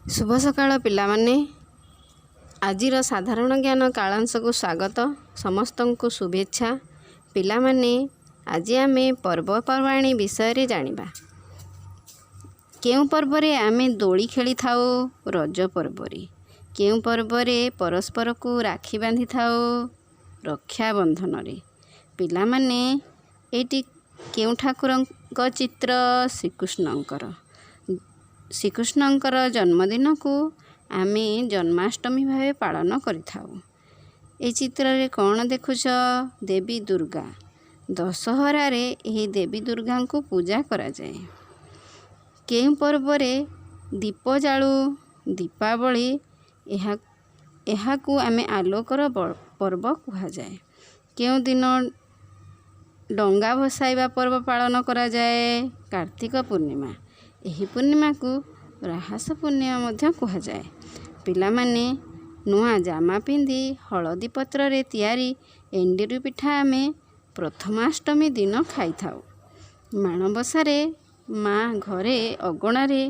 ଶୁଭ ସକାଳ ପିଲାମାନେ। ଆଜିର ସାଧାରଣ ଜ୍ଞାନ କାଳାଂଶକୁ ସ୍ୱାଗତ। ସମସ୍ତଙ୍କୁ ଶୁଭେଚ୍ଛା। ପିଲାମାନେ, ଆଜି ଆମେ ପର୍ବପର୍ବାଣୀ ବିଷୟରେ ଜାଣିବା। କେଉଁ ପର୍ବରେ ଆମେ ଦୋଳି ଖେଳିଥାଉ? ରଜ ପର୍ବରେ। କେଉଁ ପର୍ବରେ ପରସ୍ପରକୁ ରାକ୍ଷୀ ବାନ୍ଧିଥାଉ? ରକ୍ଷାବନ୍ଧନରେ। ପିଲାମାନେ, ଏଇଟି କେଉଁ ଠାକୁରଙ୍କ ଚିତ୍ର? ଶ୍ରୀକୃଷ୍ଣଙ୍କର। ଶ୍ରୀକୃଷ୍ଣଙ୍କର ଜନ୍ମଦିନକୁ ଆମେ ଜନ୍ମାଷ୍ଟମୀ ଭାବେ ପାଳନ କରିଥାଉ। ଏ ଚିତ୍ରରେ କ'ଣ ଦେଖୁଛ? ଦେବୀ ଦୁର୍ଗା। ଦଶହରାରେ ଏହି ଦେବୀ ଦୁର୍ଗାଙ୍କୁ ପୂଜା କରାଯାଏ। କେଉଁ ପର୍ବରେ ଦୀପ ଜାଳୁ? ଦୀପାବଳି। ଏହାକୁ ଆମେ ଆଲୋକର ପର୍ବ କୁହାଯାଏ। କେଉଁ ଦିନ ଡଙ୍ଗା ଭସାଇବା ପର୍ବ ପାଳନ କରାଯାଏ? କାର୍ତ୍ତିକ ପୂର୍ଣ୍ଣିମା। ଏହି ପୂର୍ଣ୍ଣିମାକୁ ରାହାସ ପୂର୍ଣ୍ଣିମା ମଧ୍ୟ କୁହାଯାଏ। ପିଲାମାନେ, ନୂଆ ଜାମା ପିନ୍ଧି ହଳଦୀ ପତ୍ରରେ ତିଆରି ଏଣ୍ଡୁରି ପିଠା ଆମେ ପ୍ରଥମାଷ୍ଟମୀ ଦିନ ଖାଇଥାଉ। ମାଣବସାରେ ମା ଘରେ ଅଗଣାରେ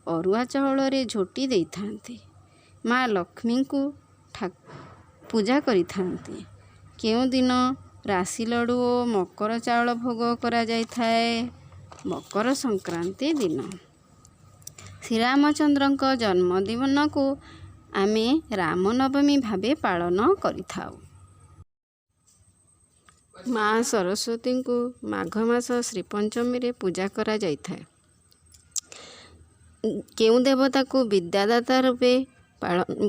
ଅରୁଆ ଚାଉଳରେ ଝୋଟି ଦେଇଥାନ୍ତି। ମା ଲକ୍ଷ୍ମୀଙ୍କୁ ପୂଜା କରିଥାନ୍ତି। କେଉଁ ଦିନ ରାଶି ଲଡ଼ୁ ଓ ମକର ଚାଉଳ ଭୋଗ କରାଯାଇଥାଏ? ମକର ସଂକ୍ରାନ୍ତି ଦିନ। ଶ୍ରୀରାମଚନ୍ଦ୍ରଙ୍କ ଜନ୍ମଦିନକୁ ଆମେ ରାମନବମୀ ଭାବେ ପାଳନ କରିଥାଉ। ମା ସରସ୍ୱତୀଙ୍କୁ ମାଘ ମାସ ଶ୍ରୀପଞ୍ଚମୀରେ ପୂଜା କରାଯାଇଥାଏ। କେଉଁ ଦେବତାକୁ ବିଦ୍ୟାଦାତା ରୂପେ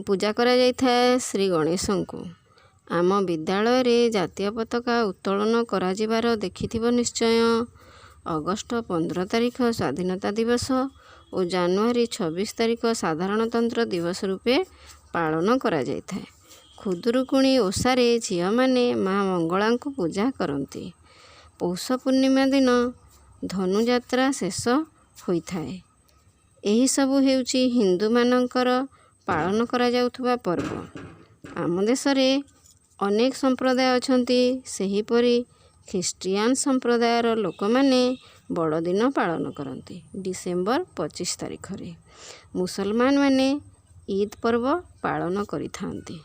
ପୂଜା କରାଯାଇଥାଏ? ଶ୍ରୀ ଗଣେଶଙ୍କୁ। ଆମ ବିଦ୍ୟାଳୟରେ ଜାତୀୟ ପତାକା ଉତ୍ତୋଳନ କରାଯିବାର ଦେଖିଥିବ ନିଶ୍ଚୟ। ଅଗଷ୍ଟ 15 ତାରିଖ ସ୍ୱାଧୀନତା ଦିବସ ଓ ଜାନୁଆରୀ 26 ତାରିଖ ସାଧାରଣତନ୍ତ୍ର ଦିବସ ରୂପେ ପାଳନ କରାଯାଇଥାଏ। ଖୁଦୁରୁକୁଣୀ ଓଷାରେ ଝିଅମାନେ ମା ମଙ୍ଗଳାଙ୍କୁ ପୂଜା କରନ୍ତି। ପୌଷ ପୂର୍ଣ୍ଣିମା ଦିନ ଧନୁଯାତ୍ରା ଶେଷ ହୋଇଥାଏ। ଏହିସବୁ ହେଉଛି ହିନ୍ଦୁମାନଙ୍କର ପାଳନ କରାଯାଉଥିବା ପର୍ବ। ଆମ ଦେଶରେ ଅନେକ ସମ୍ପ୍ରଦାୟ ଅଛନ୍ତି। ସେହିପରି ଖ୍ରୀଷ୍ଟିଆନ ସମ୍ପ୍ରଦାୟର ଲୋକମାନେ ବଡ଼ଦିନ ପାଳନ କରନ୍ତି ଡିସେମ୍ବର 25 ତାରିଖରେ। ମୁସଲମାନ ମାନେ ଇଦ୍ ପର୍ବ ପାଳନ କରିଥାନ୍ତି।